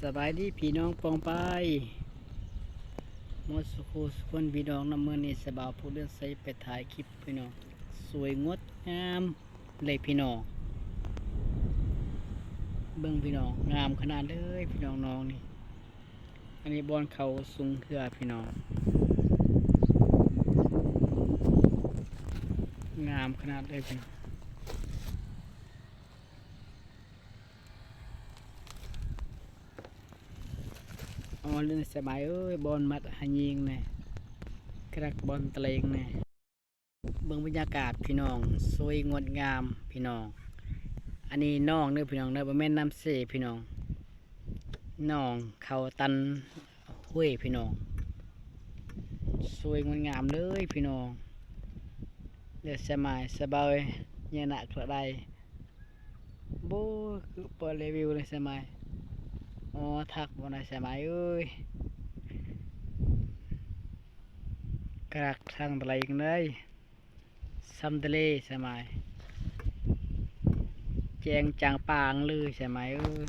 ສະບາຍດີພີ່ນ້ອງປ້ອງປາຍໝົດສູ່ຄູ່ສູ່ຄົນພີ່ນ້ອງເນາະ. ມື້ນີ້ສະບ່າວຜູ້ເລື່ອງໄຊໄປຖ່າຍຄລິບພີ່ນ້ອງ ສວຍງົດງາມເລີຍພີ່ນ້ອງ. ເບິ່ງພີ່ນ້ອງ ງາມຂະໜາດເລີຍພີ່ນ້ອງ ໜອງນີ້. ອັນນີ້ບ່ອນເຂົາຊຸງເຮືອພີ່ນ້ອງ ງາມຂະໜາດເລີຍພີ່ນ້ອງ. ອໍ ເລື່ອງສະບາຍເອີຍ ບ່ອນມັດຫາຍິງແນ່ ກະລັກບ່ອນຕະເລງແນ່. ເບິ່ງບັນຍາກາດພີ່ນ້ອງ ສວຍງົດງາມພີ່ນ້ອງ. ອັນນີ້ໜອງເດີພີ່ນ້ອງເດີ ບໍ່ແມ່ນນ້ຳເຊພີ່ນ້ອງ ໜອງເຂົາຕັນຫ້ວຍພີ່ນ້ອງ. ສວຍງົດງາມເລີຍພີ່ນ້ອງ. ເດີສະບາຍ ສະບາຍເຍນະກະໄດ ໂບ ຄືເປີດຣີວິວເລີຍສະບາຍ. ອໍ ທັກບໍ່ໄດ້ສະບາຍເອີຍ ກະລັກທາງຕະໄລກັນເລີຍ ຊຳທະເລສະບາຍ ແຈ້ງຈາງປາງເລີຍສະບາຍເອີຍ.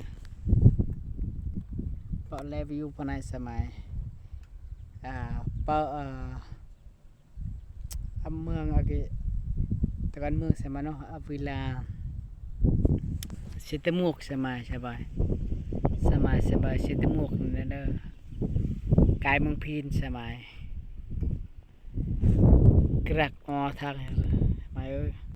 ເປີດຣີວິວປານໃດສະບາຍ ອ່າ ເປີດ ເອີ ອຳເມືອງອາເກ ຕະກອນເມືອງສະມາເນາະ ອາວິລາ ເຊຕະໝວກສະມາຍ ສະບາຍ ສະມາຍ ສະບາຍ ເຊຕະໝວກນີ້ເດີ ກາຍເມືອງພີນສະມາຍ. ກະລັກ ອໍ ທາງ ມາເອີຍ